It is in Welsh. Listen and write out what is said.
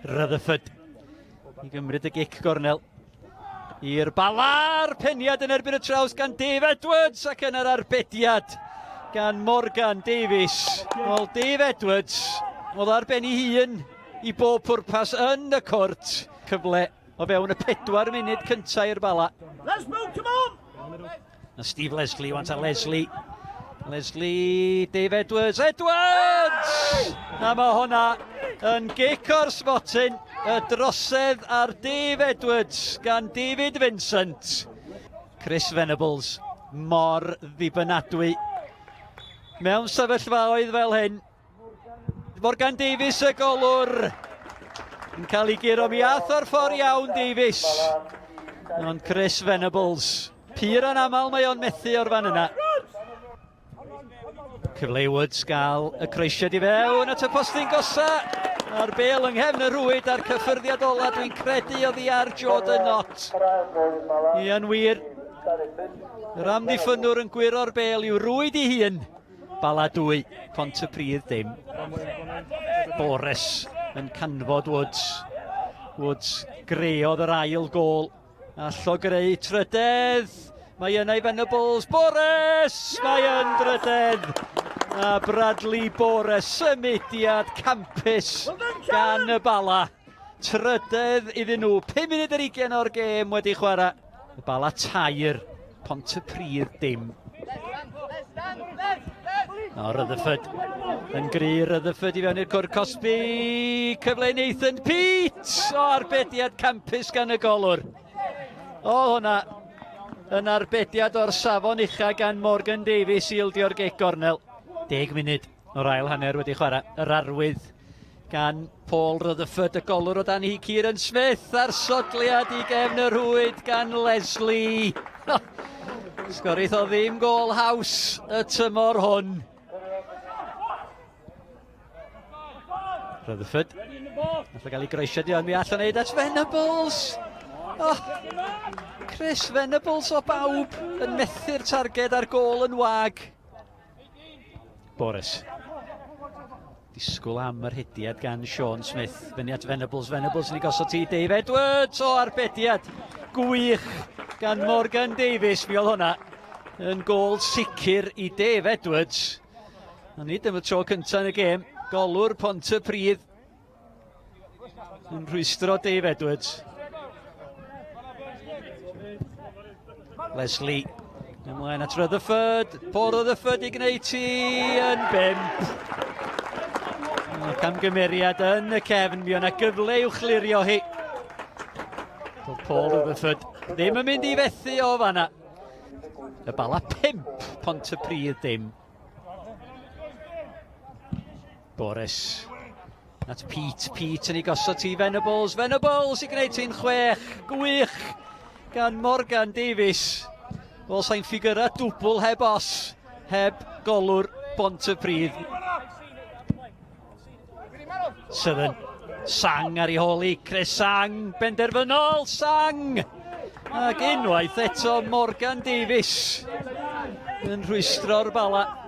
Rutherford i gymryd y gic gornel. I'r Bala'r peniad yn erbyn y traws gan Dave Edwards ac yna'r arbediad gan Morgan Davies. Wel, Dave Edwards, oedd ar ben ei hun i bob pwrpas yn y cwrt. Cyfle o fewn y pedwar munud cyntaf i'r Bala. Let's move, come on! Na Steve Leslie, want a Leslie. Leslie, Dave Edwards, Edwards! A mae hwnna yn gic o'r smotyn, y drosedd ar Dave Edwards gan David Vincent. Chris Venables, mor ddibynadwy. Mewn sefyllfaoedd fel hyn, Morgan Davies y golwr yn cael ei guro. Mi ath o'r ffordd iawn Davies. Ond Chris Venables, pur yn aml mae o'n methu o'r fan yna. Cyfle i Woods gael y croesiad i fewn at y postyn gosa. A'r bel yng nghefn y rhwyd a'r cyffyrddiad ola dwi'n credu oddi ar Jordan Knott. Ian wir. Yr amddiffynnwr yn gwyro'r bel i'w rwyd ei hun. Bala 2, Pontypridd dim. Boris yn canfod Woods. Woods greodd yr ail gol. Allo greu trydedd. Mae yna i Venables. Boris! Mae yn drydedd. A Bradley Boris, symudiad campus gan y Bala. Trydedd iddyn nhw. 5 munud yr 20 o'r gêm wedi chwarae. Y Bala tair, Pontypridd dim. O, Rutherford yn gry, Rutherford i fewn i'r cwr cosbi. Cyfle i Nathan Peat! O, arbediad campus gan y golwr. O, hwnna yn arbediad o'r safon ucha gan Morgan Davies i ildio'r gic gornel. 10 munud o'r ail hanner wedi chwarae. Yr arwydd gan Paul Rutherford, y golwr o dan hi Kieran Smith, a'r sodliad i gefn y rhwyd gan Leslie. Sgorith o ddim gôl haws y tymor hwn. Rutherford. Nath o gael ei groesiad i ond mi all o'n neud at Venables. Oh, Chris Venables o bawb yn methu'r targed a'r gôl yn wag. Boris. Disgwyl am yr hediad gan Sean Smith. Fyny at Venables, Venables yn ei gosod ti. Dave Edwards o arbediad gwych gan Morgan Davies. Mi oedd hwnna yn gôl sicr i Dave Edwards. Ond nid am y tro cyntaf yn y gêm. Golwr Pontypridd Yn rhwystro Dave Edwards. Leslie ymlaen at Rutherford. Paul Rutherford i gwneud ti yn bimp. Camgymeriad yn y cefn. Mi o'na gyfle i'w chlirio hi. Paul Rutherford ddim yn mynd i fethu o fanna. Y bala 5, Pontypridd dim. Boris. At Pete. Pete yn ei gosod ti Venables. Venables i gwneud ti'n chwech. Gwych gan Morgan Davies. Wel, sa'n ffigurau dwbl heb os, heb golwr Bontypridd. Southern. Sang ar ei hôl i. Chris Sang, benderfynol, Sang! Ac unwaith eto Morgan Davies yn rhwystro'r bala.